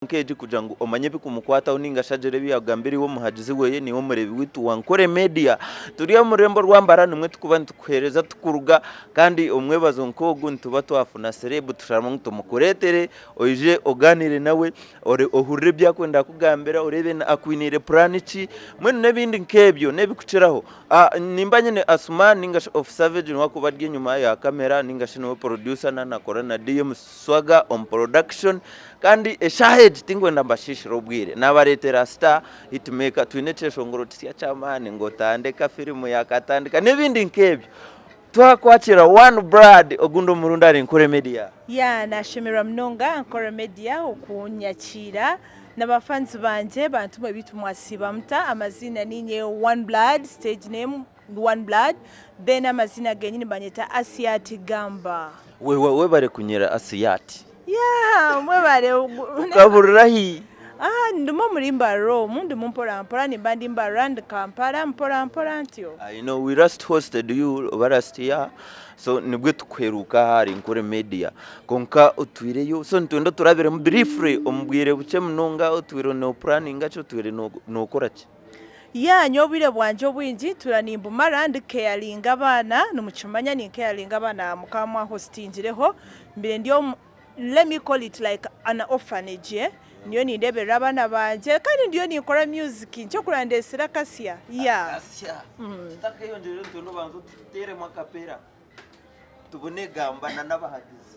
Nk'egi kugira ngu omanye ebikumukwataho ninga shi agire ebi yakugambira iwe omuhagizi weye niiwe omureebi waitu wa Nkore Media. Turi omu rurembo rwa Mbarara nimwo tukuba nitukuheereza tukuruga kandi omwebazo nk'ogu nituba twafuna serebu tusharamu ngu tumukureetere oije ogaaniire nawe ohurire ebi arikwenda kukugambira oreebe akwiniire puraani ki mbwenu n'ebindi nk'ebyo n'ebikukiraho. Nimba nyine Asuman ninga shi Off Savage niwe arikuba ari enyima ya kamera ninga shi niwe producer nanakora na DM Swagger omu production kandi eshaaha egi tinkwenda mbashiishire obwire nabareetera star hitmaker twine ekyeshongoro kisya ky'amaani ngu otandeka firimu yakatandika n'ebindi nk'ebyo twakwakira one blood ogundi omurundi ari Nkore Media. Yeah nashemererwa munonga Nkore Media okunyakiira na ba fans bangye bantu mwe beitu mwasiiba muta amaziina ninye One Blood stage name One Blood then amaziina genyini banyeta Asiat Gamba. Wewa webare kunyera Asiat. Yeah mwebare. Okaburira hi? Ah ndimu omuri Mbarara omu ndimu mpora mpora nimba ndi Mbarara ndi Kampala mpora mpora ntyo. I know we last hosted you oba last year so nibwe tukuheruka aha ahari Nkore Media kwonka otwireyo so nitwenda oturabiremu briefly omu bwire bukye munonga otwire no puraninga ki otwire nokora ki? Yeah nyowe obwire bwangye obwingi ntuura nimbumara ndi caringa abaana nimukimanya ni caringa abaana mukaba mwahostingireho mbaire ndi omu let me call it like an orphanage eh ndiyo nindeeberera abaana bangye kandi ndiyo ninkora music nikyo orikureeba ndeetsire akasya yeah. Akasya tutakeyongyereyo nitwenda obanze otuteeremu akapera tubone gamba na n'abahagizi.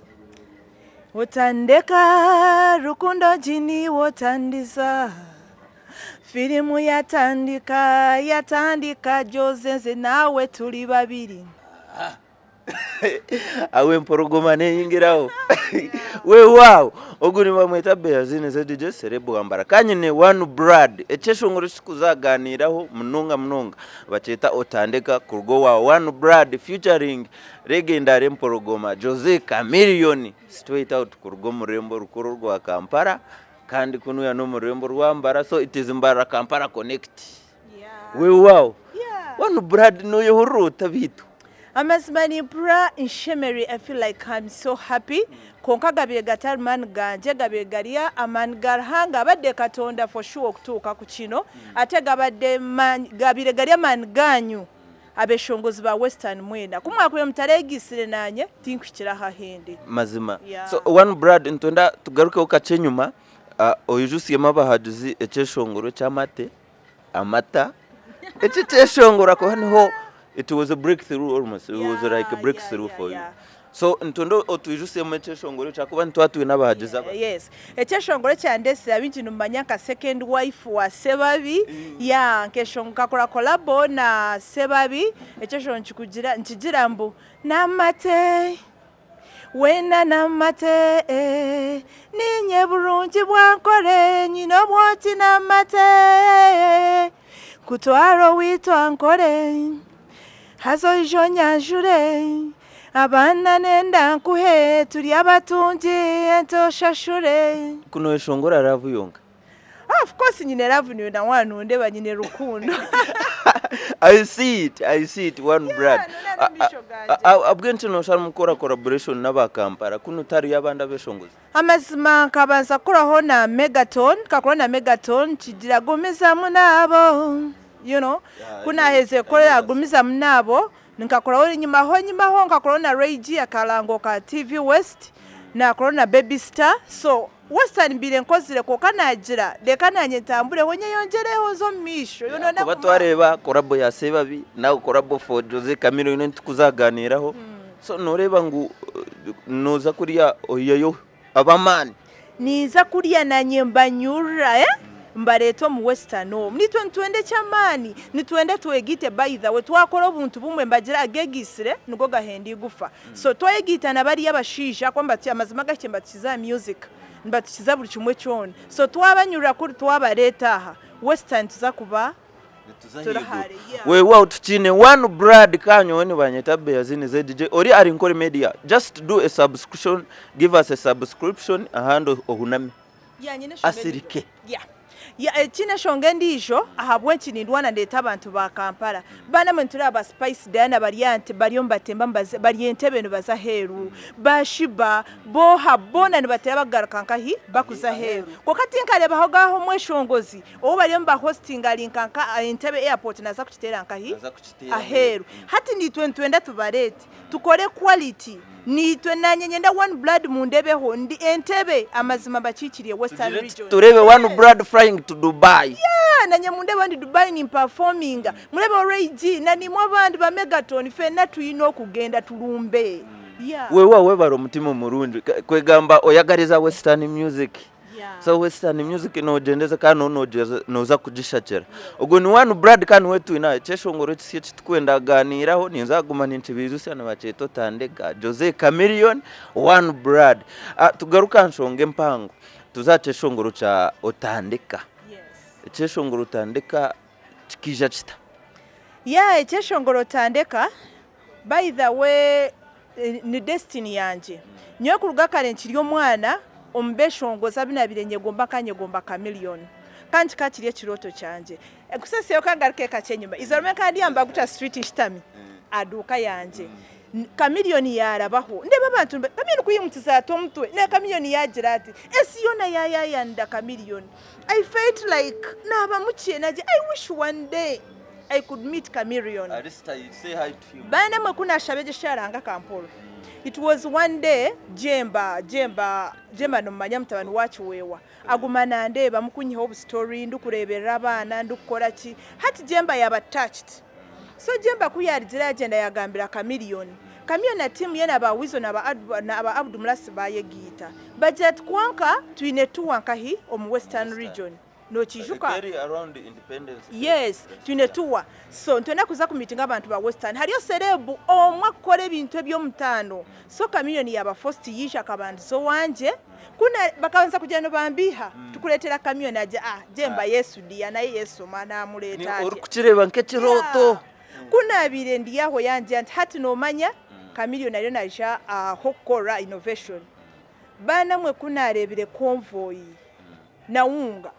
Otandeka rukundo gi niiwe otandiza Firimu yatandika yatandika Jose nze naawe turi babiri. Aho emporogoma neyingiraho weewaawo ogu nibamweta Beazine ZJ Celeb Wambara kanyine one blood ekyeshongoro eki tukuzaganiiraho munonga munonga bakyeta Otandeka kuruga owa one blood featuring Legendary Emporogoma Jose Chameleone straight out kuruga omu rurembo orukuru orwa Kampala Kandi kunuya n'omu rurembo rwa Mbarara so it is Mbarara Kampala connect. Weewaawo. One blood nooyehurira ota beitu? Amazima nimpurira nshemereire I feel like I'm so happy kwonka gabaire gatari maani gangye gabaire gari amaani ga Ruhanga abadde Katonda for sure okutuuka ku kino ate gabadde gabaire gari amaani gaanyu Abeshongozi ba Western mwena ku mwakubaire mutareegaitsire naanye tinkuhikire aha ahu ndi. Mazima. Yeah. So one blood nitwenda tugarukeho kakye enyima ah, oijusyemu abahagizi ekyeshongoro eky'amate, amata. Eki ekyeshongoro ahakuba niho it was a breakthrough almost, it was like a Yeah, breakthrough yeah, for you. yeah. So nitwenda otwijusyemu ekyeshongoro ekyo ahakuba nitwaba twine abahagizi aba. Yes. Ekyeshongoro ekyandetsire abaingi nimumanya nka second wife wa Sebabi. Yeah, nkeshongo nkakora collabo na Sebabi. Ekyeshongoro nikikugira nikigira mbu namate wena namate eh, ninye burungi bwankore nyine obwoti namate kutwara owaitu ankore Haza oije onyanjure, abaana nenda nkuhe, turi abatungi ente oshashure. Ku noyeshongora love yonka. Of course nyine love niiwe na wanundeba nyine rukundo. I see it, I see it one blood. Yeah, noona n'amaisho gangye. Ahabw'enki nosharamu kukora collaboration n'aba Kampala kunu tihariyo abandi abeshongozi? Amazima nkabanza kukoraho na Megaton, nkakoraho na Megaton kigira gumizamu naabo you know, ku naaherize kukora gumizamu naabo, nkakoraho enyimaho enyimaho nkakoraho na Ray G akarango ka TV West, naakoraho na Baby Star, so Western mbaire nkozire kwonka naagira reka naanye ntambureho nyeyongyereho nze omu maisho you know Kuba twareeba collabo ya Sebabi now collabo for Jose Chameleone nitukuzaganiiraho So noreeba ngu noza kurya oiheyo ab'amaani? Ninza kurya nanye mbanyurra eh mbareete omu western omu. Naitwe nitwenda eky'amaani, nitwenda twegaite by the way twakora obuntu bumwe nibagira agegaitsire nigo gahenda eigufa. So twegaita na bariya abashaija ahakuba amazima agahikire nibatukiza aha music, nibatukiza buri kimwe kyona. So twabanyurra kuri twabareeta aha western nituza kuba Turahare, yeah. Weewaawo tukiine one blood ka nyowe nibanyeta Beazini ZJ ori ari Nkore Media just do a subscription give us a subscription ahandi ohuname Yeah, nyine eshoma asirike. Yeah. Ya eki n'enshonga endiijo ahabw'enki nindwana ndeeta abantu ba Kampala. Baana mwe nitureeba ba Spice Diana bari aha nte bariyo nibatemba nibaza bari Entebbe nibaza aheeru, ba Sheebah, booha boona nibateera bakugaruka nkahi? Bakuza aheeru. Kwonka tinkareebahoga aho omweshongozi ou bariyo niba hostinga ari nka nka Entebbe airport naaza kukiteera nkahi? Aheeru. Hati naitwe nitwenda tubareete tukore quality naitwe naanye nyenda one blood mundebeho ndi Entebbe amazima mbakiikiriye Western Tugire region. tureebe one blood flying to Dubai. Yeah, nanye mundebeho ndi Dubai ni performinga murebeho Ray G na nimwe abandi ba Megaton fena twine okugenda tulumbe. Yeah. Wewa webare omutima omurungi kwegamba oyagariza western music. So western music nogyendeza kandi noza kugishakira. Ogwo ni one blood kandi niwe twine aha. Ekyeshongoro ekisya eki tukwenda kuganiiraho ninza kuguma ninkibaijusya nibakyeta Otandeka Jose Chameleone one blood. Tugaruke aha nshonga empango tuze aha kyeshongoro kya Otandeka. Ekyeshongoro Otandeka kikaija kita? Yeah ekyeshongoro Otandeka by the way Ni destiny yangye. Nyowe kuruga kare nkiri omwana, omu beshongozi abu nabaire nyegomba nka nyegomba Chameleone. Kandi kikaba kiri ekirooto kyangye. Nkuseseyo ka ngaruke kakye enyima. Eizooba rimwe nkaba ndi aha Mbaguta street nshutami aha duuka yangye. Chameleone yaarabaho. Ndeeba abantu niba, Chameleone ku yaimukize ati omutwe, na Chameleone yaagira ati, ensi yoona yaayayanira Chameleone. I felt like naaba mukye, naagira I wish one day I could meet Chameleone. Baana mwe ku naashaba egyo eshaara Ruhanga akampurira. It was one day Jemba, Jemba, Jemba nomumanya mutabani wa Kiweewa, aguma nandeeba mukunyihaho obu story ndikureeberera abaana ndikukora ki, hati Jemba yaaba touched. So Jemba ku yaarugire yaagyenda yaagambira Chameleone, Chameleone na team ye na ba Weasel na ba na ba Abdu Mulasi baayegaita bagira ati kwonka twine tour nkahi omu Western region. Nokiijuka? Eri around Independence Day. Yes, twine tour. So nitwenda kuza ku meetinga abantu ba Western. Hariyo celeb omwe akukora ebintu eby'omutaano. So Chameleone yaaba forced yaija akabandiza owangye. Ku na bakabanza kugira nibambiiha, tukureetera Chameleone agira ah Jemba Yesu dear naye Yesu ma Ni naamureeta atya? orikukireeba nk'ekirooto. Yeah. Ku naabaire ndi aho yangira nti hati noomanya Chameleone ariyo naija ah'okukorera innovation. Baana mwe ku naareebire convoy Nahunga.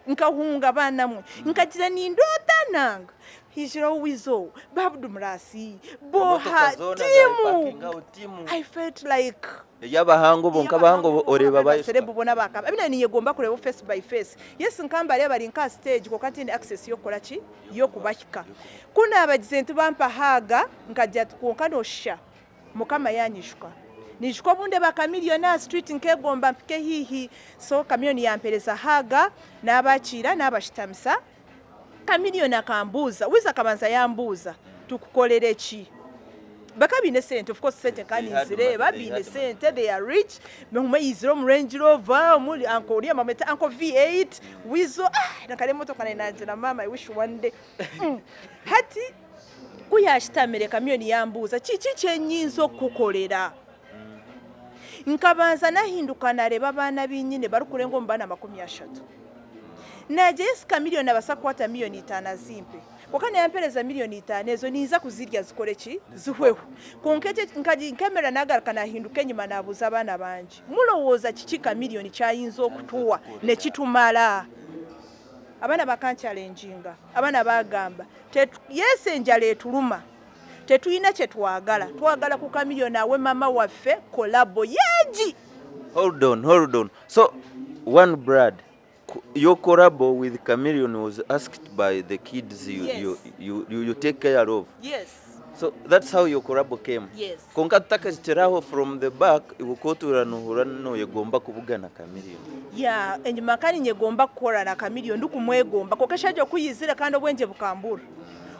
Nkahunga baana mwe. Nkagira nindoota nanga haijireho Weasel, ba Abdu Murasi, Emotoka boha, zoona tiimu. zayepakinga aho tiimu. I felt like Ey'abahango bonka abahango ey'abahango oreeba ba bayeshuka. celeb boona bakaba abu ninyegomba kureeba face by face. Yes nkambareeba bari nka aha stage kwonka ntiine access y'okukora ki? Y'okubahika. Ku naabagize nti bampa hug nkagira nti kwonka noshusha Mukama yanyijuka. Niijuka obu ndeeba Chameleone aha street nkegomba mpike haihi. So Chameleone yampereza hug, nabakiira nabashutamisa. Chameleone akambuuza, Weasel akabanza yambuuza tukukorere ki? Bakaba baine esente, of course esente nkaba They had ninzireeba, money, they baine had money. esente, they are rich. Omwe yaizire omu Range Rover, omwe uncle oriya bamweta uncle V8, Weasel, ah nkareeba emotoka naanye naagira maama I wish one day. Hati Ku yaashutamire, Chameleone yaambuuza, Kiki eki nyinza okukukorera? Nkabanza nahinduka naareeba abaana abu nyine barikurenga omu baana 30. Naagira esi Chameleone naabaasa kukwata miriyoni itaano azimpe. Kwonka nayampereza miriyoni itaano ezo ninza kuzirya zikore ki? Zihweho. Kwonka ekyo nkemerera naagaruka naahinduka enyima naabuuza abaana bangye, Murowooza kiki Chameleone eki ayinza okutuha nekitumara? Abaana bakankyarenginga. Abaana baagamba, Yes enjara etuluma tetulina kyetwagala twagala ku Chameleone awe mama waffe collabo yeegi. Hold on, hold on. So, one blood, your collabo with Chameleone was asked by the kids you, Yes. you take care of. Yes. So that's how your collabo came. Yes. Kwonka tutakakiteraho from the back, iwe ku otuura nohurira noyegomba kubugana Chameleone. Yeah, enyima kandi nyegomba kukora na Chameleone ndikumwegomba kwonka eshaaha egyo ku yaizire kandi obwengye bukambura.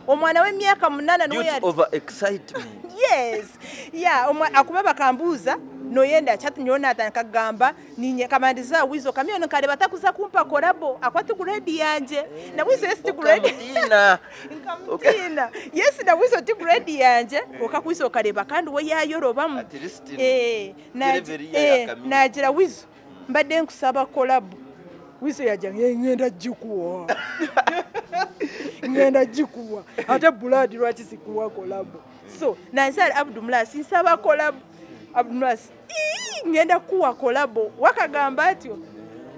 Omwana w'emyaka munana Due niwe to yari over excitement. Yes. Yeah, ahakuba bakambuuza noyenda ki hati nyowe natandika kugamba Niinye nkabandiza aha Weasel Chameleone nkareeba atakuza kumpa collabo ahakuba ti grade yangye. Na Weasel yes ti grade. Okamutiina. Nkamutiina. Yes na Weasel ti grade yangye kwonka Weasel okareeba kandi we yaayorobamu. At least Eh, level ye ya Chameleone. Naagira Weasel mbadde nkusaba collabo. Weasel yaagira ngu ngenda kugikuwa. Ngenda kugikuwa. Ate Blood lwaki sikuwa collabo? So naaza ahari Abdu Mulaasi nsaba collabo. Abdu Mulaasi Ii, ngenda kukuwa kolabo. Wakagamba atyo.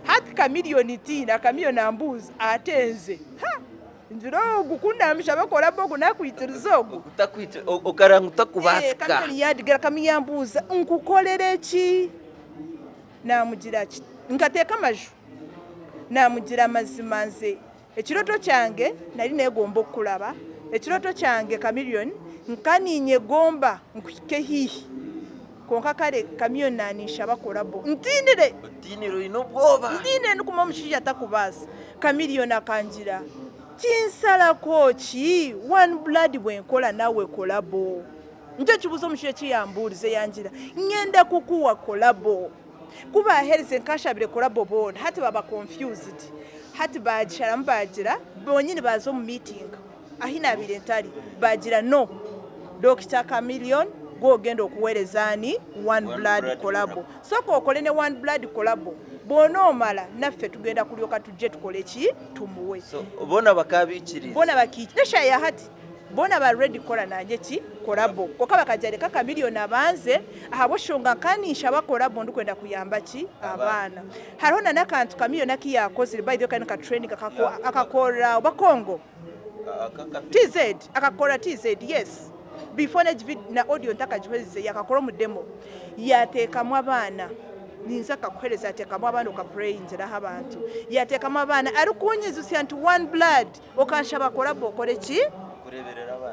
Hati Chameleone tiina, Chameleone ambuuza ate nze? Ha! Ngira ogu ku naamushaba collabo ogu naakwikiriza ogu? Okaranga ngu takubaasika. Chameleone yaadigira, Chameleone yambuuza nkukorere ki? Naamugira ki? Nkateeka amaju, naamugira amazima nze Ekirooto kyange nari negomba okukuraba, ekirooto kyange Chameleone nka ninyegomba nkuhike haihi kwonka kare Chameleone naninshaba collabo ntiinire. Otiinire oine obwoba. Ntiinire ndikuma omushaija atakubaasa. Chameleone akangira kinsarako ki one blood bwenkora nawe collabo? Nikyo kibuuzo omushaija eki yambuurize yangira nyenda kukuwa collabo. Ku baaherize nkashabire collabo boona hati baba confused hati baagisharamu baagira bonyini baaza omu meeting ahi naabaire ntari baagira no Dokita Chameleone gwe ogenda okuweereza ani One Blood collabo sooka okore ne One Blood collabo bw'onoomara naffe tugenda kuryoka tujje tukore ki tumuwe. So boona bakaba baikiriize? Boona bakaikiriza n'eshaaha ya hati Boona bari ready kukora nanye ki collabo kwonka bakagira reka Chameleone abanze ahabw'eshonga nka ninshaba collabo ndikwenda kuyamba ki abaana. Hariho na n'akantu Chameleone aku yakozire by the way kari nika trending akakorera oba Congo TZ akakora TZ yes before negi video na audio ntakagihwerize yakakora omu demo yatekamu abaana ninza kukakuhereza yatekamu abaana oka prayingiraho abantu yatekamu abaana arikunyizusya nti one blood Okanshaba collabo okore ki?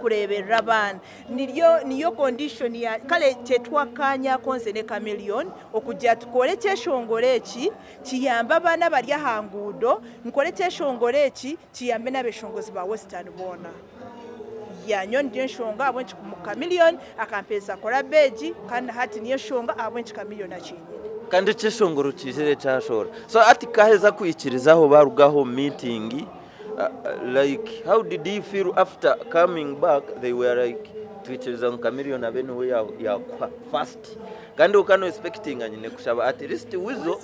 Kureberera abaana. Niryo niyo condition ya kare kyetwakanyako nze ne Chameleone okugira tukore ekyeshongoro eki kiyambe abaana abari aha nguudo, nkore ekyeshongoro eki kiyambe n'abeshongozi ba western boona. Yeah nyowe niyo enshonga ahabw'enki Chameleone akampereza collabo egi kandi na hati niyo enshonga ahabw'enki Chameleone akinyine. Kandi ekyeshongoro kiizire kyashohora. So hati kaheza kwikirizaho barugaho omu meeting. Like how did you feel after coming back they were like twikiriza ngu Chameleone abe niwe yakuha first kandi okaba no expectinga nyine kushaba at least Weasel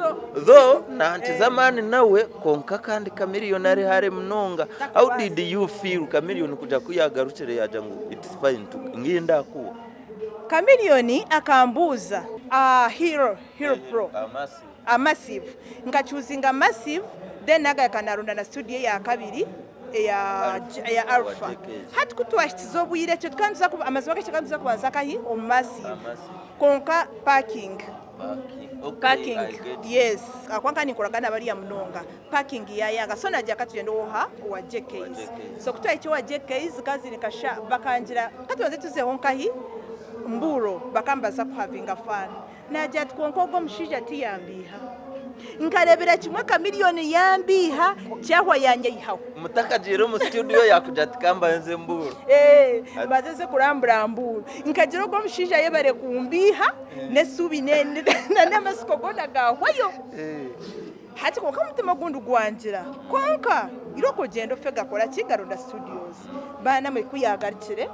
though nankiza amaani nawe kwonka kandi Chameleone ari hare munonga how did you feel Chameleone kugira ku yagarukire yagira ngu it's fine ngiye ndakuha. Chameleone akambuuza Hero Hero Pro. A Massive. Nkacuuzinga Massive then nagaruka naronda na studio eyakabiri eya eya Alpha. Hati ku twahikize obwire ekyo tukaba nituza kuba amazima gakyo tukaba nituza kubanza nkahi omu Massive kwonka parking parking yes ahakuba nkaba ninkoragana na bariya munonga parking yayanga so nagira katugyende owoha owa JKs so kutwahikire owa JKs kaziri nka sha bakangira katubanze tuzeho nkahi Mburo bakaba nibaza kuhavinga fun. Naagira ati, Kwonka ogwo omushaija tiyambiiha. Nkareebera kimwe Chameleone yambiiha, kyahwa yaanyeihaho. Mutakagiire omu studio yaakugira ati ka mbanze mbuure. Ee, mbanze nze kurambura mbuure. Nkagira ogwo omushaija ayebare kumbiiha, n'esuubi n'amatsiko goona gaahwayo. Hati kwonka omutima ogundi gwangira, kwonka irooko ogyende ofe gakora ki, garonda studios. Baana mwe ku yaagarukire.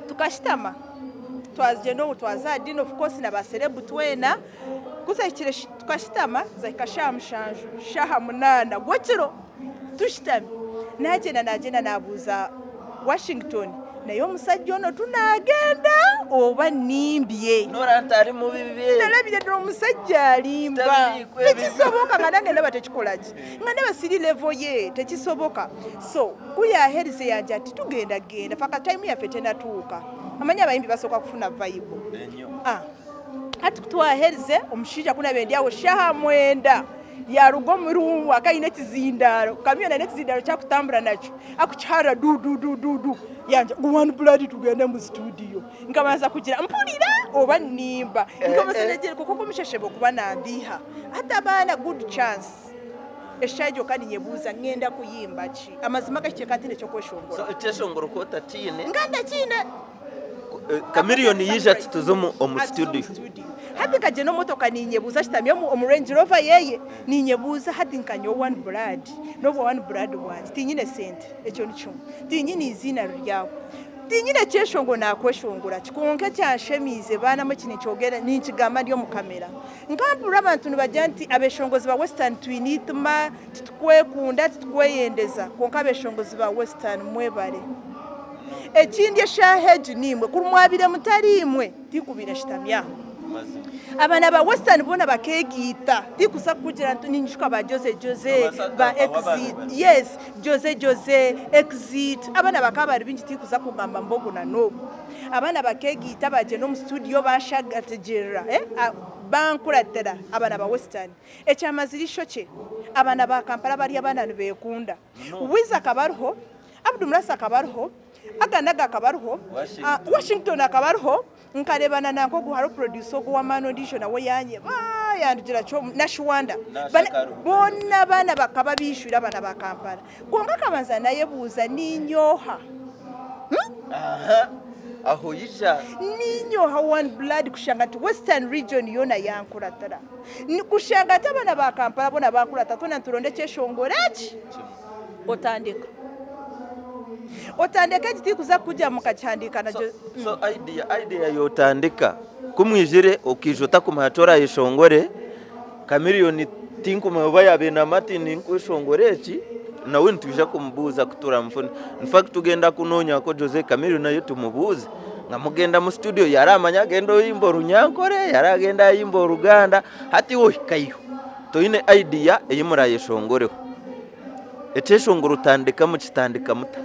Tukashutama twagyenda obu twaza aha diina of course na ba serebu twena ku zahikire tukashutama zahika shaaha mushanju shaaha munaana gw'ekiro tushutami nagyenda nagyenda nabuuza Washington naye omusajja onu tunagenda oba nimbye? Noora nti ari mubibi. Narabire ddala omusajja alimba tekisoboka nga nange ndaba tekikolaki nga ndaba siri level ye tekisoboka so Ku yaaherize yaagira ati, Tugenda genda, faka time yaffe tenatuuka. Omanyi abayimbi basooka kufuna vibe. Ah. Hati ku twaherize, omushaija ku naabaire ndi aho shaaha mwenda, yaaruga omu ruumu akaba aine ekizindaaro, Chameleone aine ekizindaaro eki arikutambura nakyo, arikukiharira du du du du du, yangira ngu one blood tugende omu studio. Nkabanza kugira mpurira oba nnimba? Nkabanza negyereka oku ogu omushashebo kuba nambiiha. Hati abaana good chance. Eshaaha egyo ka ninyebuuza ngenda kuyimba ki? Amazima agahikire ka ntiine ky'okweshongora. So ekyeshongoro ku otakiine. Nga ntakiine. Chameleone yaija ati tuze omu studio. Hati nkagyenda omu motoka ninyebuuza ashutami omu Range Rover yeye ninyebuuza hati nka nyowe one blood n'obwa one blood bwangye tinyine sente ekyo ni kimwe, tinyine eiziina riri aho. Tinyine kyeshongoro naakweshongora ki kwonka ekyanshemiize baana mwe eki ninkyogera ninkigamba ndi omu kamera. Nkampurira abantu nibagira nti abeshongozi ba Western twine eitima, titukwekunda, titukweyendeza kwonka abeshongozi ba Western mwebare. Ekindi eshaaha egi niimwe, kuri mwabaire mutari imwe tinkubaire nshutami aha. Abaana ba Western boona bakeegiita tikuza kukugira nti ninyijuka ba Jose Jose ba Exit yes Jose Jose Exit abaana bakaba bari baingi tikuza kugamba mbu ogu na n'ogu. Abaana bakeegiita baagyenda omu studio baashagatigirira bankuratira abaana ba Western. Ekyamazire eishokye abaana ba Kampala bari abaana nibeekunda. Wiz akaba ariho, Abdu Murasi akaba ariho, Aganaga akaba ariho, Washington akaba ariho, Nkareeba na nanka ogu hariho producer ogu ow'amaani ondiijo nawe yanyeba yandugira kyo Nash Wonder. Boona abaana bakaba baijwire abaana ba Kampala. Kwonka nkabanza nayebuuza niinye oha? Aha, aho ija. Niinye oha One Blood kushanga nti Western region yoona yankuratira. Kushanga nti abaana ba Kampala boona bankuratira twena nituronda ekyeshongoro eki? Otandeka. Otandeka egi tikuza kukugira mukakihandiika na So, so idea, idea yotandika ku mwijire okaija otakumanya ki orayeshongore, Chameleone tinkumanya oba yabaire namanya ati ninkweshongora eki, nawe nitwija kumubuuza ku turamufune. In fact tugenda kunonyako Jose Chameleone nawe tumubuuze nga mugenda mu studio yaramanya agenda oyimba orunyankore, yaragenda ayimba oruganda, hati iwe ohikayo toine idea ei murayeshongoreho. Ekyeshongoro otandika mukitandika muta?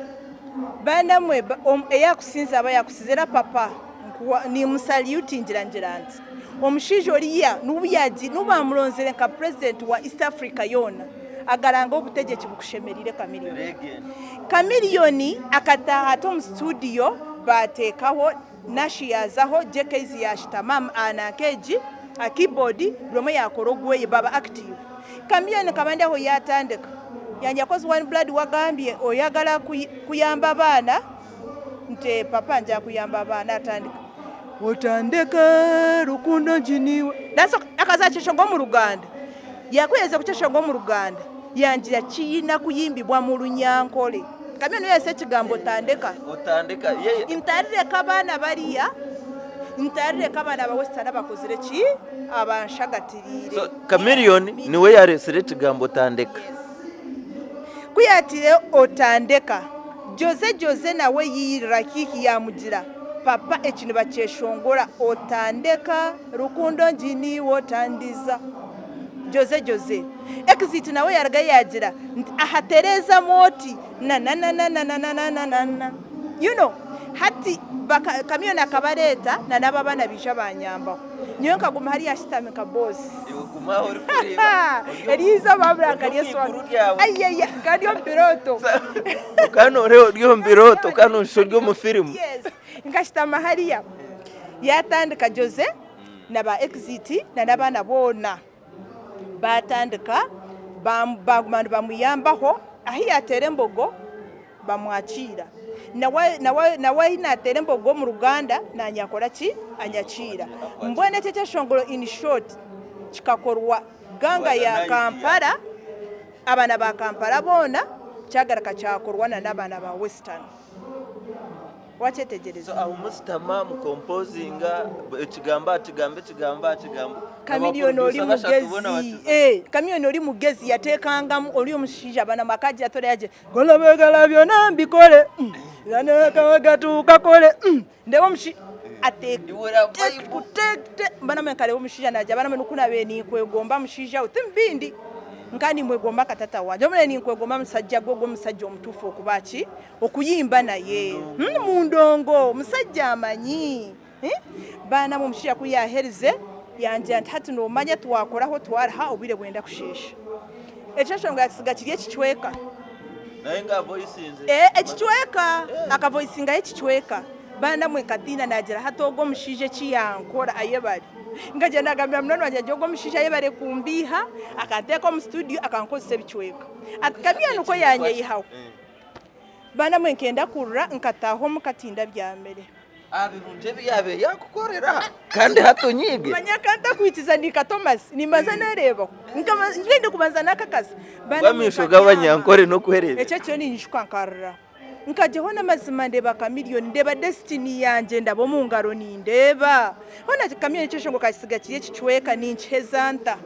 Baana mwe eyakusinze aba yakusinze era papa nimusalyutingira ngira nti omushaija oriya n'obu bamuronzire nka president wa East Africa yoona agaranga obutegyeki bukushemereire Chameleone. Chameleone akataaha ata omu studio bateekaho Nash yaazaho, JKZ yaashutama aha nanka egi, aha keyboard, buri omwe yaakora ogweye baaba active. Chameleone nkaba ndi aho yaatandika, yangira coz One Blood wagambye oyagala kuyamba abaana, nti papa ngyenda kuyamba abaana, atandika otandeke rukundo ngi niiwe, akaza akyeshonga omu Ruganda, yakuherize kukyeshonga omu Ruganda yangira kiyina kuyimbibwa mu Runyankore. Kamya niyo yayesa ekigambo otandeka. Otandeka ye. Ntarireka abaana bariya, ntarireka abaana ba Western abakozire ki? Abanshagatiriire. So Chameleone niwe yaresire ekigambo otandeka. Yes. Ku yatire otandeka, Jose Jose nawe yiyirira haihi yamugira, Papa eki nibakyeshongora otandeka, rukundo ngi niiwe otandiza. Jose Jose. Exit nawe yarugayo yagira nti aha tereezamu oti na na na na na na na na na na na you know hati baka Chameleone akabareeta na n'abo abaana baija banyambaho. Nyowe nkaguma hariya nshutami nka boss. Iwe guma aho orikureeba. Eryo izooba habura Ori nka omu ry'eswaga. iguru ryawe. Aiyaiya nka ndi omu birooto. Okaba nooreeba ori omu birooto okaba nooshusha ori omu firimu. Yes. Nkashutama hariya. Yaatandika Jose na ba Exit na n'abaana boona. Baatandika baaguma nibamuyambaho, ahu yaateera embogo bamwakiira. Nawe ahu naateera embogo omu ruganda naanye akora ki? Anyakiira. Mbwenu ekyo ekyeshongoro in short kikakorwa ganga ya Kampala, abaana ba Kampala boona, kyagaruka kyakorwa n'abaana ba Western. Wakyetegyereza? So aho musitama mukompozinga ekigambo aha kigambo ekigambo aha kigambo. Chameleone ori mugezi eh, Chameleone ori mugezi yatekangamu ori omushaija bana akagira atora yagira golobegala byona mbikole mm, gatuukakole mm. Ndeba omushaija ateekute bana nkareba omushaija nagira bana noku nabaire ninkwegomba mushaija we timbindi nka nimwegomba nka tata wangye obumwe ninkwegomba musajja gwe ogwo omusajja omutuufu okuba ki Okuyimba naye mundongo omusajja amanyi. Baana mwe omushaija ku yaaherize yangira nti hati noomanya twakoraho twariha obwire bwenda kusheesha. Ekyeshongoro yakitsiga kiri ekicweka. Naye nga avoisinze. Ekicweka akavoisingaho ekicweka. Baana mwe nkatiina naagira hati ogu omushaija eki yankora ayebare. Nkagyenda nagambira munywani wangye nti ogu omushaija ayebare kumbiiha akanteeka omu studio akankozesa ebicweka. Ati Kamya nikwo yanyeyihaho. Baana mwe nkenda kurira nkataaha omuka tindabyamire. Aha birungi ebi yaabaire yaakukorera kandi hati onyiige. Manya ka ntakwikiza ndi nka Thomas nimbanza nareebaho mbwenu ndikubanza nakakazi. Ngu amaisho g'abanyankore n'okuhereebera. Ekyo ekiro ninyijuka nkarira nkagyeho n'amazima ndeeba Chameleone ndeeba destiny yangye ndaba omu ngaro nindeeba hoona Chameleone ekyeshongo kakitsiga kiri ekicweka ninkiheza nta?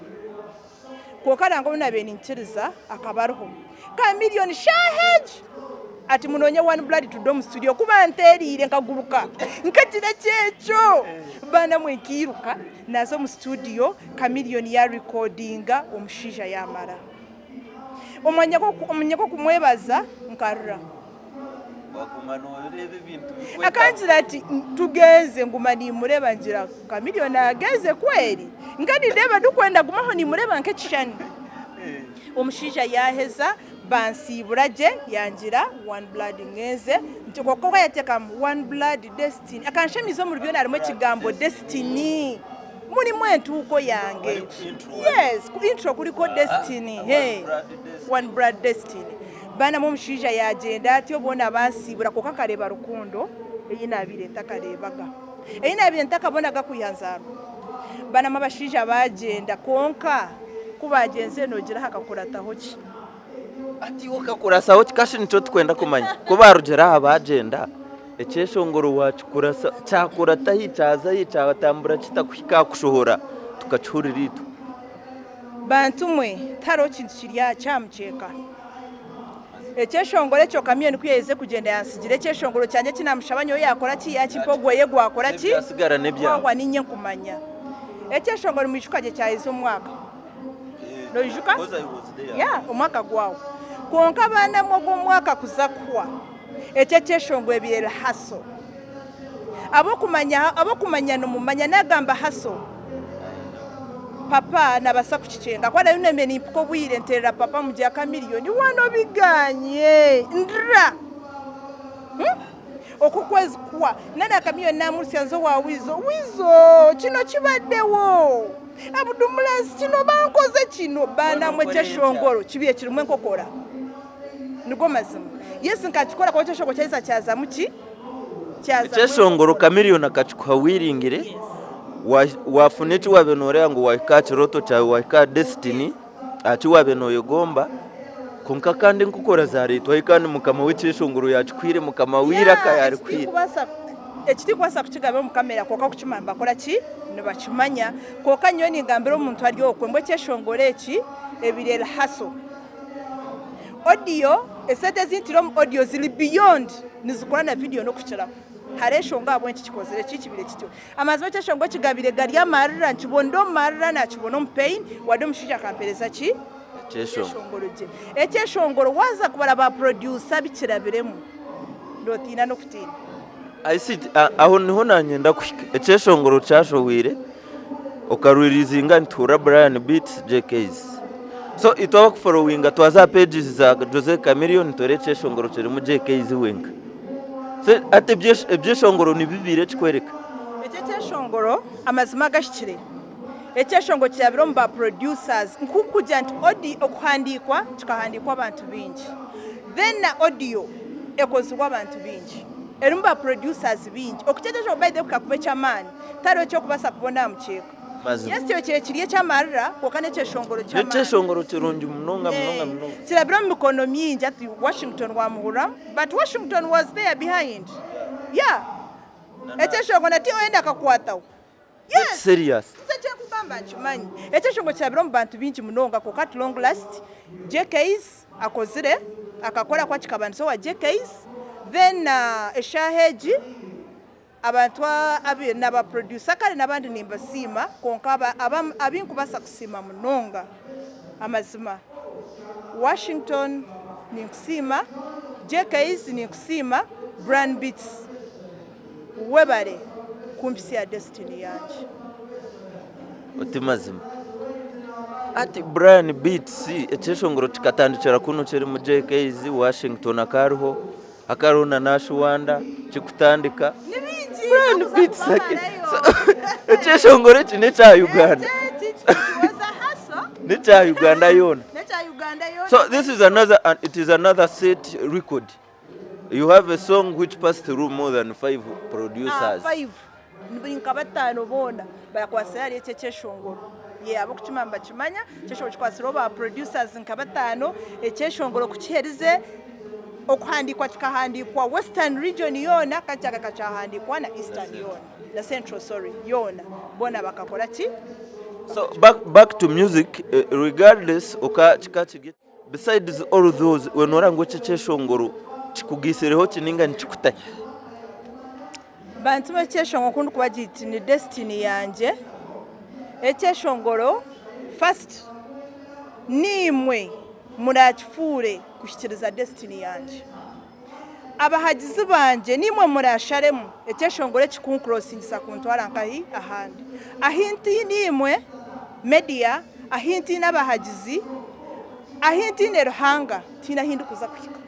Kwonka nangwa obu naabaire ninkiriza akaba ariho. Chameleone shaaha egi! Ati munoonye One Blood tudde omu studio. Ku banteereire nkaguruka nkagira kyekyo. Baana mwe nkairuka naaza omu studio Chameleone yaarikodinga omushaija yaamara. Omwanya gw'okumwebaza nkarira. Waguma nooreeba ebintu bikwetaho. Akangira ati tugenze nguma nimureeba ngira Chameleone agenze kweri? Nka nindeeba ndikwenda gumaho nimureeba nk'ekishushani. Omushaija yaaheza bansiibura gye yangira One Blood ngenze nti kwonka obu yateekamu One Blood Destiny akanshemiza omuri byona harimu ekigambo Destiny murimu entuuko yange. Yes, ku intro kuriko Destiny. One Blood Destiny. Baana mwe omushaija yaagyenda atyo boona bansiibura kwonka nkareeba rukundo ei naabaire ntakareebaga, ei naabaire ntakabonaga kwiha nzaarwa. Baana mwe abashaija baagyenda kwonka ku baagyenzire noogira hakakurataho ki? Hati iwe okakurasaho ki? Kashi nikyo tukwenda kumanya. Ku baarugyire aha baagyenda, ekyeshongoro waakikurasa, kyakurata hi, kyaza hi, kyatambura kita kuhika aha kushohora tukakihurira itwe? Bantu mwe, tihariho kintu kiri aha kyamukyeka. Ekyeshongoro ekyo Chameleone ku yaaherize kugyenda yantsigira ekyeshongoro kyangye eki naamushaba nyowe yaakora ki, yaakimpa ogweye gwakora ki, Ebyasigara n'ebyawe. gwahwa niinye nkumanya. Ekyeshongoro nimwijuka gye kyaheza omwaka. Noijuka? Because I was there. Yeah, omwaka gwahwa. Kwonka baana mwe ogwo omwaka kuza kuhwa, ekyo ekyeshongoro ebiire rehearsal. Ab'okumanya ab'okumanya nimumanya naagamba hustle. Papa nabasa kukikyenga ku araabe nanye nimpika obwire nteerera papa mugira Chameleone waana obiganye ndira Oku okwezi kuhwa nana Chameleone namurutsya nza owa Weasel, Weasel kino kibaddewo Abudumulasi kino bankoze kino baana mwe ekyeshongoro kibaire kirimu enkokora nigo mazima yes nkakikora kwonka ekyeshongoro kyaheza kyazamu ki? Ekyeshongoro Chameleone akakikuha wiringire, waafuna eki waabaire nooreeba ngu waahika aha kirooto kyawe, waahika aha destiny, aha ki waabaire nooyegomba, kwonka kandi enkokora zaareetwayo kandi mukama w'ekyeshongoro yaakikuhaire, mukama w'eiraka yaarikuhaire. Ekitikubaasa kukigamba omu kamera kwonka kukimanya nibakora ki? Nibakimanya. Kwonka nyowe ningambira omuntu ari okwe ngu ekyeshongoro eki ebiri erihaso. Audio, esente ezi ntire omu audio ziri beyond nizikora na video n'okukiraho. Hariho enshonga ahabw'enki kikozire ki kibire kityo. Amazima ekyeshongo kigabire gari amarira nkibona ndi omu marira nakibona omu pain wade omushaija akampereza ki? Ekyeshongoro gye. Ekyeshongoro waaza kubara ba producer abikirabiremu notiina n'okutiina. I see, aho niho nanyenda kuhika. Ekyeshongoro kyashohwire. Okarwirizinga nituhurira Brian Beats JKs. So itwe abakuforowinga twaza aha pages za Jose Chameleone nitureeba ekyeshongoro kirimu JKs wenka. So hati ebyeshongoro nibibiire ekikworeka. Eki ekyeshongoro amazima agahikire ekyeshongoro kirabire omu ba producers nkokugira nti audio okuhandiikwa kikahandiikwa abantu baingi then na audio ekozirwe abantu baingi erimu ba producers baingi okukira ekyeshongoro by the way kukakuba eky'amaani. Tihariho eky'okubaasa kubona aha mukyeka. Mazima. Yes kyo kiri kiri eky'amarira kwonka n'ekyeshongoro ky'amaani. N'ekyeshongoro kirungi munonga munonga munonga. Kirabire omu mikono mingi hati Washington wamuhuriramu but Washington was there behind yeah ekyeshongoro na TON akakwataho yes Serious. Nze ekyenkugamba nkimanyi ekyeshongoro kirabire omu bantu baingi munonga kwonka at long last JKs akozire akakora kuba kikabandiza owa JKs then eshaaha egi Abantu abu naba producer kare nabandi nimbasiima kwonka abinkubaasa kusiima munonga amazima Washington ninkusiima, JKs ninkusiima, Brian Beats webare kumpitsya destiny yangye. Oti mazima. Hati Brian Beats ekyeshongoro kikatandikira kunu kirimu JKs, Washington akariho. Hakariho na Nash Wonder kikutandika. Ni bingi Brian twakuza Beats ake- kubamarayo. Ekyeshongoro eki n'ekya Uganda. Eki it was a hustle. N'ekya Uganda yoona. N'ekya Uganda yoona. So this is another and it is another set record. You have a song which passed through more than five Ah, producers. five. Ni nka bataano boona barakwasire ahari eki ekyeshongoro. Yeah, ab'okukimanya nibakimanya, ekyeshongoro kikwasireho ba producers nka bataano, ekyeshongoro ku kiherize okuhandiikwa kikahandiikwa Western region yoona kandi kyagaruka kyahandiikwa na Eastern yoona, na Central sorry yoona, boona bakakora ki? So back, back to music eh, regardless oka kika kiri besides all those we noora ngu eki ekyeshongoro. Kikugaisireho ki ninga nikikutahi? Bantu mwe ekyeshongoro oku ndikubagira nti ni destiny yangye, ekyeshongoro first niimwe murakifuure kuhikiriza destiny yangye. Abahagizi bangye niimwe murasharemu ekyeshongoro eki kunkurosingisa kuntwara nkahi ahandi. Ahi ntiine imwe media, ahi ntiine abahagizi, ahi ntiine Ruhanga tihaine ahi ndikuza kuhika.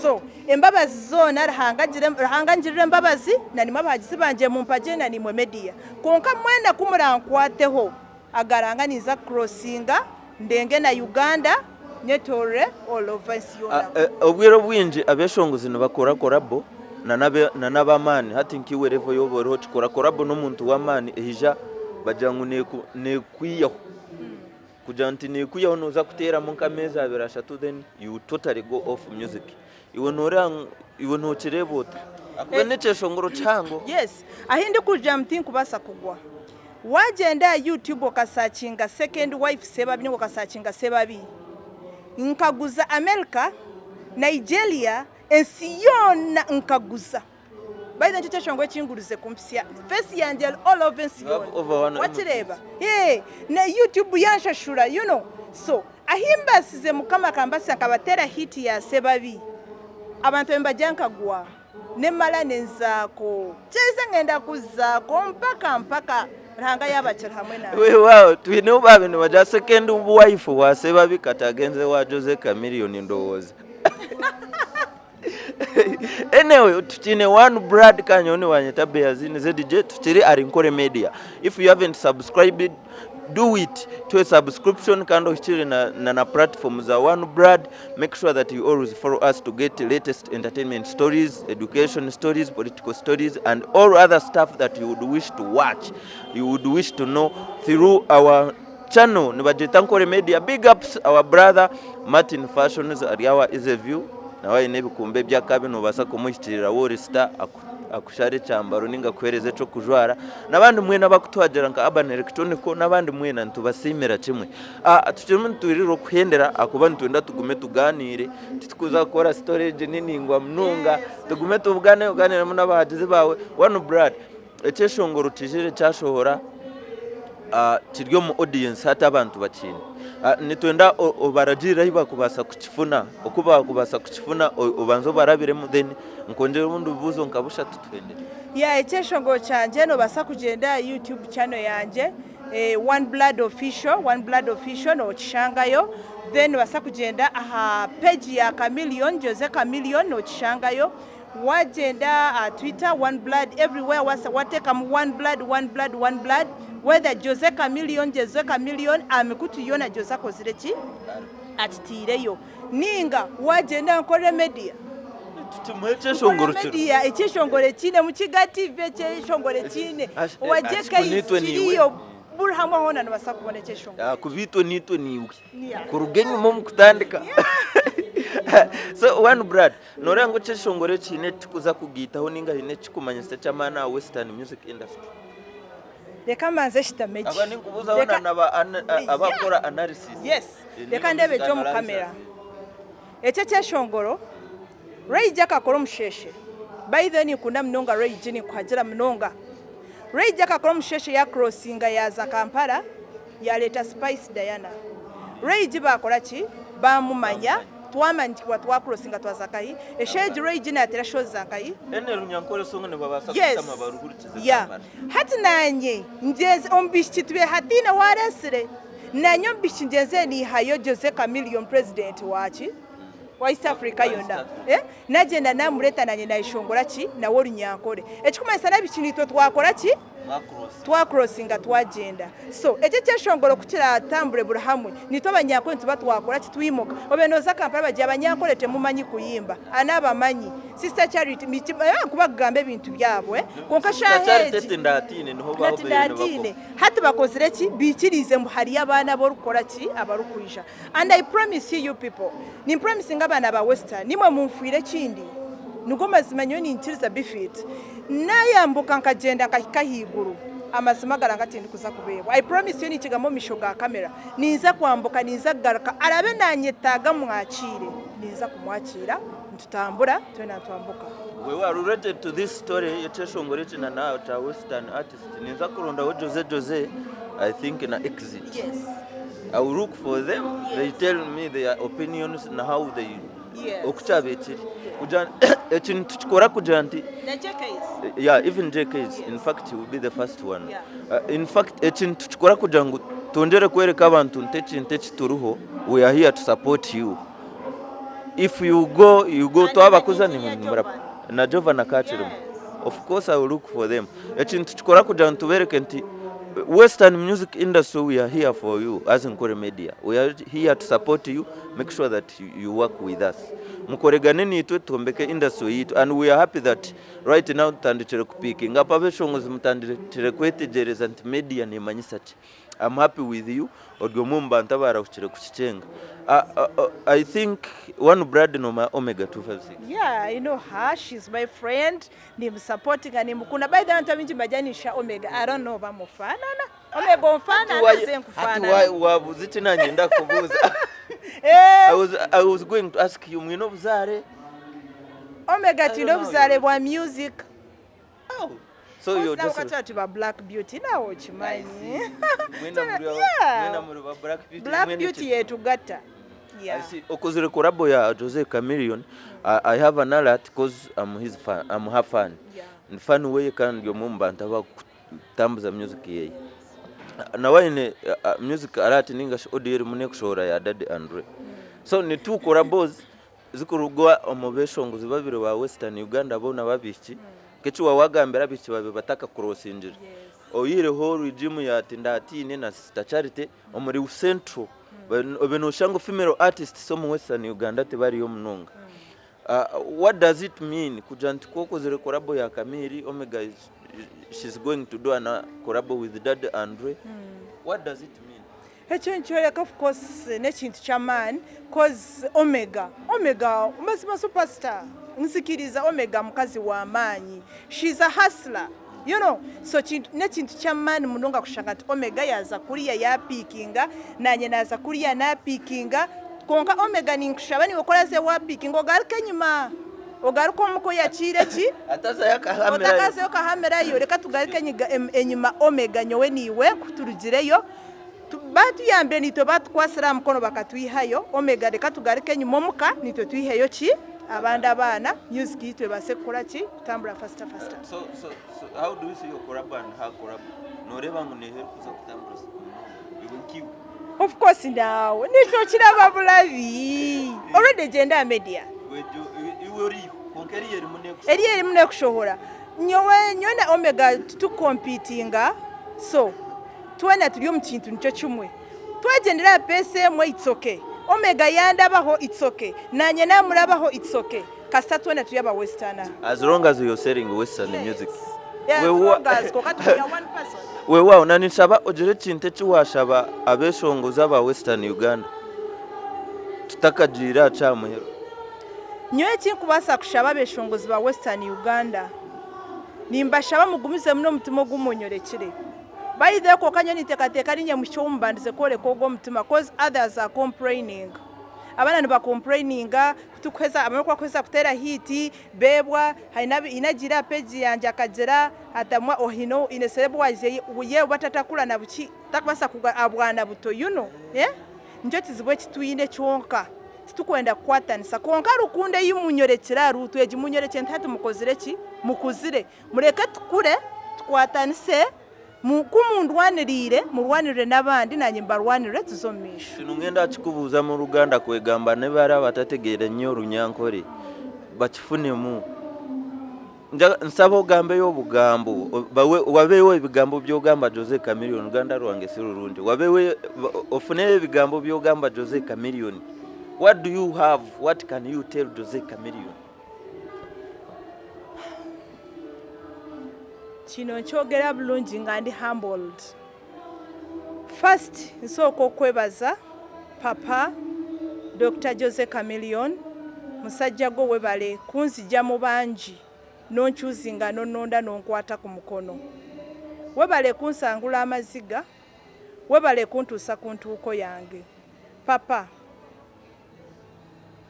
So embabazi zoona Ruhanga agire Ruhanga angirire embabazi na nimwe abahagizi bangye mumpagye na nimwe media. Kwonka mwena ku murankwateho agaranga ninza kukurosinga ndenge na Uganda nyetoorore all over ensi yoona. Obwire obwingi abeshongozi nibakora korabo na n'abamaani hati nkaiwe level yoba oriho okikora korabo n'omuntu w'amaani eija bagira ngu nekwihaho. Kugira nti nekwihaho noza kuteeramu nk'ameezi abiri ashatu then you totally go off music. Iwe noreeba ngu iwe nokireeba ota? Ahakuba n'ekyeshongoro kihango. Yes, ahi ndikugira ngu tinkubaasa kugwa. Wagyenda aha YouTube okasakinga second wife Sebabi ninga okasakinga Sebabi, nkaguza America, Nigeria, ensi yoona nkaguza. By the way nikyo kyeshongoro ekingurize kumpisya face yangye eri all over ensi You have yoona. over one M Wakireeba? Eeh, na YouTube yanshashura you know. So ahi mbasize Mukama akambasisa nkabateera hit ya Sebabi, abantu nibagira nkagwa. Nemara nenzaako kyeize ngenda kuzaako mpaka mpaka Ruhanga yaaba akiri hamwe nanye. Weewaawo twineho baabaire nibagira second wife wa Sebabi kati agenze wa Jose Chameleone ndowooza. Anyway tukiine one blood kandi nyowe nibanyeta Beazini ZJ tukiri ahari Nkore Media. If you haven't subscribed do it tuhe subscription kandi ohikire na, na, na platform za one blood make sure that you always follow us to get latest entertainment stories education stories political stories and all other stuff that you would wish to watch you would wish to know through our channel nibagyeta Nkore Media big ups our brother Martin Fashions ari awa Easy View nawe aine ebikumba eby'akabi nobaasa kumuhikirira wori star akushare ekyambaro ninga akuhereze eky'okujwara n'abandi mwena abakutuhagira nka Urban Electronic n'abandi mwena nitubasiimira kimwe. Tukirimu nitwirira okuhendera ahakuba nitwenda tugume tugaaniire titukuza kukora story egi ni ningwa munonga tugume tubugane ogaaniiremu n'abahagizi baawe. One blood ekyeshongoro kijire kyashohora kiri omu audience hati abantu bakiine. Nitwenda obaragirire ahu barikubaasa kukifuna, oku barikubaasa kukifuna obanze obarabiremu then nkwongyere obundi bubuuzo nka bushatu tuhendere. Yeah ekyeshongoro kyangye nobaasa kugyenda aha YouTube channel yangye One Blood Official, One Blood Official nokishangayo then nobaasa kugyenda aha page ya Chameleone, Jose Chameleone nokishangayo. Wagyenda aha Twitter One Blood everywhere wateekamu One Blood, One Blood, One Blood whether Jose Chameleone, Jose Chameleone aha mikutu yoona Jose akozire ki? Akitaireyo. Ninga wagyenda aha Nkore Media. Tumuhe ekyeshongoro Nkore Media ekyeshongoro ekiine, Mukiga TV ekyeshongoro ekiine, owa JK kiriyo buri hamwe hoona nobaasa kubona ekyeshongoro. Ahakuba itwe niitwe niiwe kuruga enyima omu kutandika. So one blood. Nooreeba ngu ekyeshongoro eki haine eki kirikuza kugaitaho nainga haine eki kirikumanyisa eky'amaani aha Western music industry? Reka mbanze shitame gye. Aba ninkubuuzaho na n'abakukora analysis. Yes, reka ndeebe gye omu kamera. Eki ekyeshongoro, Ray G akakora omusheshe. By the way ninkunda munonga Ray G, ninkuhagira munonga. Ray G akakora omusheshe ya crossinga yaaza Kampala yaareeta Spice Diana. Ray G baakora ki? Baamumanya. Twamanyikibwa twa crossinga twaza nkahi esheegi Ray G natera shows za nkahi. Ene runyankore song nibabaasa Yes kushutama baruhurikize yeah Kampala. Hati nanye ngyenze omu bishiki tube hataine owaresire nanye omu bishiki ngyenze nihayo Jose Chameleon president waki wa East Africa Wa East yona Africa. eh nagyenda namureta nanye nayeshongora ki nawe orunyankore ekikumanyisa nabishiki nitwe twakora ki Twacrossinga twagyenda. So eki ekyeshongoro ku kiratambure buri hamwe, naitwe abanyankore nituba twakora ki? Twimuka. Obaire nooza Kampala bagira abanyankore temumanyi kuyimba. Aa n'abamanyi. Sister Charity, nkuba kugamba ebintu byabo eh, kwonka Sister eshaaha Charity egi ati ndatiine niho ati babaire ndatiine. nibakoma. Hati bakozire ki? Baikiriize ngu hariyo abaana aborikukora ki? Abarikwija. And I promise you you people, nimpromisinga abaana ba Western, nimwe munfwire ekindi, nigo mazima nyowe ninkiriza bifit. Nayambuka nkagyenda nkahika ahaiguru. Amazima garanga tindikuza kubeebwa. I promise you ninkigamba omu maisho ga camera. Ninza kwambuka ninza kugaruka arabe nanyetaaga mwakiire ninza kumwakiira nitutambura twena nitwambuka. We are related to this story ekyeshongoro eki na na kya western artist ninza kurondaho Jose Jose I think na exit. Yes. I will look for them they tell me their opinions na how they Yes. oku kyabaire kiri. Kugira eki nitukikora kugira nti Na JKs. Yeah, even JKs, in fact, he will be the first one. Yeah. In fact, ekintu tukikora kugira ngu twongyere kwereka abantu nti ekintu eki turiho, we are here to support you. If you go, you go, And twabakuza na ni Engineer mura Jovan. na Jovan akakirimu. Yes. Of course I will look for them. Ekintu tukikora kugira ngu tubereke nti Western music industry we are here for you as Nkore Media. We are here to support you, make sure that you, you work with us. Mukoregane niitwe twombeke industry yitu and we are happy that right now tutandikire kupikinga up abeshongozi mutandikire kwetegyereza nti media nemanyisa ki. I'm happy with you ori omwe omu bantu abarahukire kukikyenga. I think one blood noma Omega 256. Yeah, I know her. She's my friend. Nimusupportinga nimukunda. By the way, abantu abaingi nibaryanisha Omega. I don't know bamufaanana. Omega onfaanana nze Hati nkufaanana. wabuuza eki nanye ndakubuuza. Eh, I was going to ask you mwine obuzaare? Omega I twine don't know obuzaare you. bwa music. Oh. So you're just Ukatwara tuba Black Beauty nawe okimanyi. Mwena muri aba- Yeah. mwena muri ba Black Beauty. Black mwena Beauty ki- yetugatta. I Yeah. see. Okozire collabo ya Jose Chameleone. I have an alert cause I'm his fan. I'm her fan. Yeah. Ndi fan weye kandi ndi omwe omu bantu abakutambuza music yeye. Nawe aine music alert ninga shi audio erimu nekushohora ya Daddy Andre. So ni two collabos zikuruga omu beshongozi babiri ba Western Uganda boona b'abaishiki. Nk'eki waawagambira abaishiki baabaire batakakurosingire. Oyihireho regime ya Tindatiine na Sister Charity omuri Central obe nooshusha ngu female artists omu Western Uganda tibariyo munonga. What does it mean kugira nti ku okozire collabo ya Kamiiri, Omega is, she's going to do an collabo with Daddy Andre. What does it mean? Ekyo nikyoreka of course n'ekintu ky'amaani cause Omega, Omega mazima superstar nzikiriza Omega mukazi w'amaanyi she's a hustler you know so kintu n'ekintu ky'amaani munonga kushanga nti Omega yaaza kuriya yaapiikinga naanye naaza kuriya naapiikinga kwonka Omega ninkushaba niiwe ku oraaze waapiikinga ogaruke enyima ogaruke omuka oyakiire ki Atazayo akahamirayo. otakazayo okahamirayo reka tugaruke enyima Omega nyowe naiwe ku turugireyo Baatuyambire naitwe baatukwasire aha mukono bakatwihayo, Omega reka tugaruke enyima omuka naitwe twiheyo ki abandi abaana music yaitu ebaase kukora ki kutambura faster faster. So so so how do you see your collabo and her collabo? Noreeba ngu neeha erikuza kutambura munonga iwe nk'iwe? Of course naawe nikyo kiraba bulabi already gyenda aha media. Iwe oriyo kwonka eriyo erimu nekushohora. Eriyo erimu nekushohora. Nyowe nyowe na Omega titukukompitinga so Twena turi omu kintu nikyo kimwe. Twagyendera aha peesi emwe it's okay. Omega yandabaho it's okay. Naanye naamurabaho it's okay. Kasita twena turi aba westerner. As long as you're selling western music. Yes. As long as kwonka turi one person. Weewaawo na ninshaba ogire ekintu eki waashaba abeshongozi aba western Uganda tutakagiire aha kyamuheru. Nyowe eki nkubaasa kushaba abeshongozi ba western Uganda, nimbashaba mugumizemu n'omutima ogu munyorekire. By the way kwonka nyowe ninteekateeka niinye muhikye ou mubandize kworeka ogwo omutima coz others are complaining. Abaana niba complaininga kutukuheza abamwe kubakuheza kuteera hit beebwa haine haine agiire aha page yangye akagira atamwa haine haine celeb wagize ye batatakura na buki takubaasa kugwa aha bwana buto you know eh nikyo kizibu eki twine kyonka titukwenda kukwatanisa kwonka rukundo ei munyorekire aha ruutu egi munyorekye nti hati mukozire ki mukuzire Mureke tukure, tukwatanise, ku mundwaniriire, murwanirire n'abandi, naanye mbarwanirire, tuze omu maisho. Kinu ngenda kikubuuza mu Luganda kwegamba ne bari abatategeera nnyo Orunyankore bakifunemu. Nsaba ogambeyo obugambo, wabeho ebigambo by'ogamba Jose Chameleone, Luganda rwange si rurungi, wabeho ofuneyo ebigambo by'ogamba Jose Chameleone. What do you have, what can you tell Jose Chameleone? Kino nkyogera bulungi nga ndi humbled. First nsooka okwebaza papa Dokita Jose Chameleone musajja gwe webale kunzija mu bangi nonchuzinga nononda nonkwata ku mukono. Webale kunsangula amaziga, webale kuntuusa ku ntuuko yange. Papa,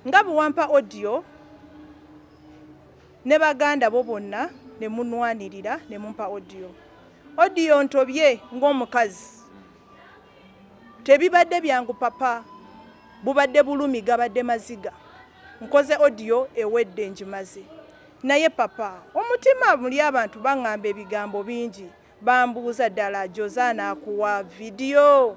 nga bwe wampa audio ne baganda bo bonna ne munwanirira ne mumpa audio. Audio ntobye ng'omukazi. Tebibadde byangu papa, bubadde bulumi gabadde maziga. Nkoze audio ewedde ngimaze. Naye papa, omutima muli abantu bangamba ebigambo bingi. Bambuuza ddala Jose anaakuwa video?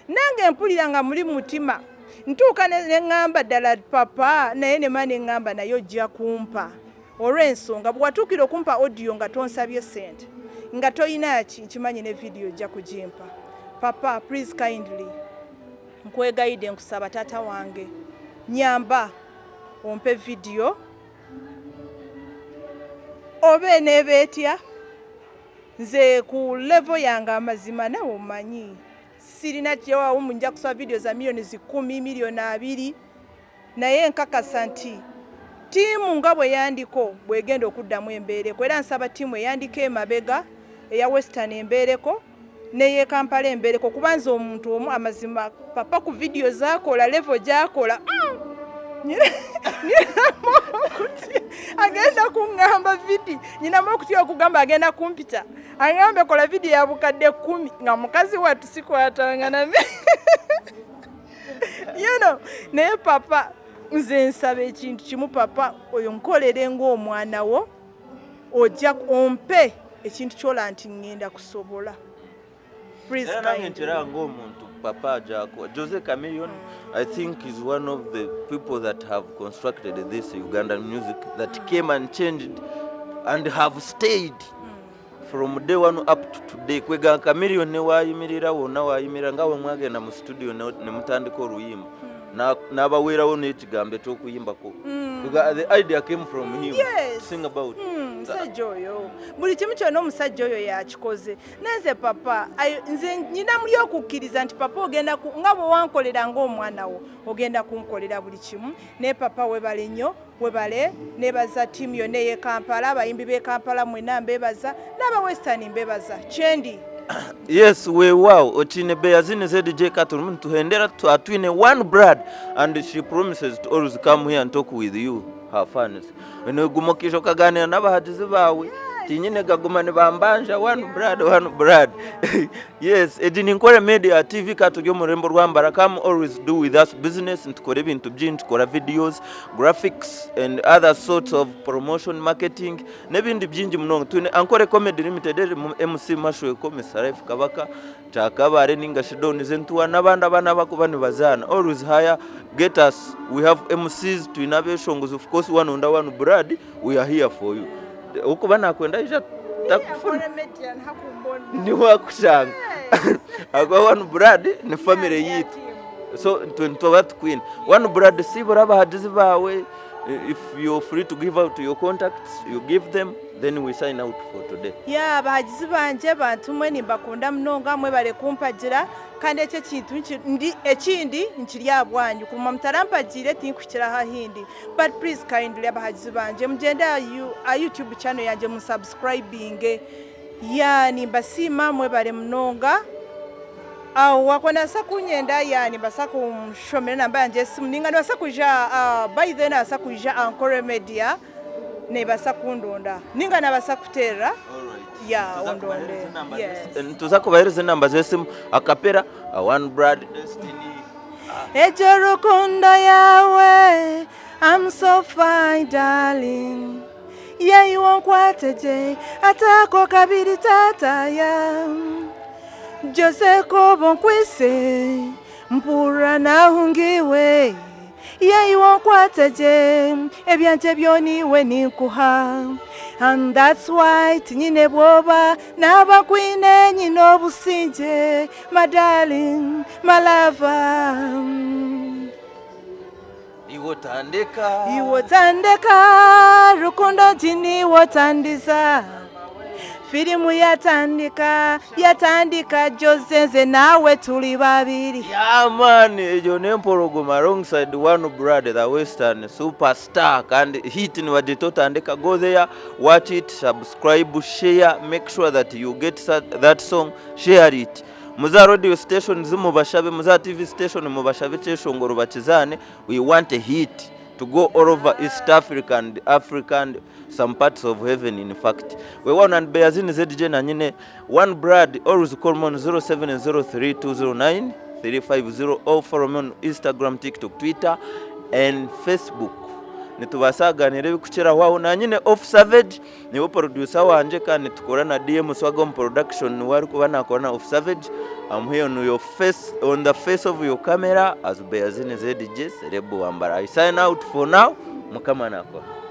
Nange mpulira nga muli mutima ntuuka ne ŋŋamba ddala papa, naye ne mba ne ŋŋamba naye ojja kumpa olw'ensonga bwe watuukira okumpa audio nga tonsabye ssente nga tolina ki nkimanyi ne video ojja kugimpa. Papa please kindly nkwegayidde nkusaba taata wange nyamba ompe video oba eneeba etya nze ku level yange amazima nawe omanyi sirina kyewawo nja kusaba video za miliyoni zikumi miliyoni abiri naye nkakasa nti ttiimu nga bwe yandiko bwegenda okuddamu embeereko era nsaba ttiimu eyandiko emabega eya Western embeereko neye Kampala embeereko kuba nze omuntu omu amazima papa ku vidiyo zakola level gyakola nyinamu okutya agenda kuŋŋamba vidi nyinamu okutya okugamba agenda kumpita aŋŋambe kola vidiyo ya bukadde kumi nga mukazi wattu sikwatanga nami you know naye papa nze nsaba ekintu kimu papa oyo nkolere ng'omwana wo ojja ompe ekintu kyola nti ŋŋenda kusobola. Please Era nange kindly. nkiraba ng'omuntu papa ajakuwa Jose Chameleone I think is one of the people that have constructed this Ugandan music that came and changed and have stayed from day one up to today kwega Chameleone ne wayimirira wonna wayimirira nga we mwagenda mu studio ne ne mutandika oluyimba N'abaweerawo n'ekigambo eky'okuyimbako. Because the idea came from him. Yes. Sing about. Omusajja oyo buli kimu kyonna omusajja oyo yakikoze nenze papa nze nyina muli okukkiriza nti papa ogenda nga bwe wankolera ng'omwana wo ogenda kunkolera buli kimu naye papa webale nnyo webale nebaza ttiimu yonna ey'e Kampala abayimbi b'e Kampala mwena mbebaza n'aba Western mbebaza kyendi. Yes, weewaawo okiine Beyazini ZJ Katurimu nituhendera twatwine one blood and she promises to always come here and talk with you her fans. Noguma okaija okaganira n'abahagizi baawe tinyine gaguma nibambanja one blood one blood. Yes, egi ni Nkore Media TV ka turi omu rurembo rwa Come always do with us business nitukora ebintu bingi tukora videos, graphics and other sorts of promotion marketing n'ebindi bingi munonga. Twine Ankore Comedy Limited erimu MC Mashweko, Mister Life Kabaka, Kyakabaare ninga shi Don Zentuwa n'abandi abaana abakuba nibazaana. Always hire, get us, we have MCs, twine abeshongozi of course wanonda one blood, we are here for you. Orikuba nakwenda aija takufuna. Niho akushanga. Ahakuba one blood ni family yaitu. So itwe nituba tukwine. One blood siibura abahagizi baawe, if you're free to give out your contacts, you give them, then we sign out for today. Yeah, abahagizi bangye bantu mwe nimbakunda munonga mwebare kumpagira kandi eki ekintu ndi ekindi nkiri aha bwanyu kuguma mutarampagiire tinkuhikire aha ahindi but please kindly abahagizi bangye mugyende aha YouTube channel yangye musubscribinge yeah nimbasiima mwebare munonga aho wakuba nabaasa kunyenda yeah nimbaasa kumushomera enamba yangye y'esimu ninga nibaasa kwija by then nabaasa kwija Ankore Media nebaasa kundonda ninga nabaasa kuteerera yeah ondonde yes. Nituza kubahereza enamba z'esimu akapera one blood destiny. Egyo rukundo yawe I'm so fine darling yeiwe onkwate gye atako kabiri tataya Jose koba onkwise mpurira nahungiwe yeiwe onkwate gye ebyangye byona iwe ninkuha and that's why tinyine bwoba naba nkwine nyine obusingye my darling my lover. Iwe otandeka. Iwe otandeka rukundo nti niiwe otandiza. Firimu yatandika, yatandika Jose nze naawe turi babiri. Yeah man, egyo n'empologoma alongside One Blood the Western superstar kandi hit nibagyeta Otandika go there watch it subscribe share make sure that you get that song share it muze aha radio stations mubashabe muze aha TV station mubashabe ekyeshongoro bakizaane we want a hit to go all over East Africa and Africa and some parts of heaven in fact. Wewawo and Beyazini ZJ na nyine One Blood always call me on 0703 350 or follow me on Instagram, TikTok, Twitter and Facebook. Nitubaasa kuganira ebikukiraho aho na nyine Off Savage niwe producer wangye kandi nitukora na DM Swagga omu production niwe arikuba nakora na Off Savage. I'm here on your face on the face of your camera as Beyazini ZJ Celeb Wambara. I sign out for now. Mukama nakora.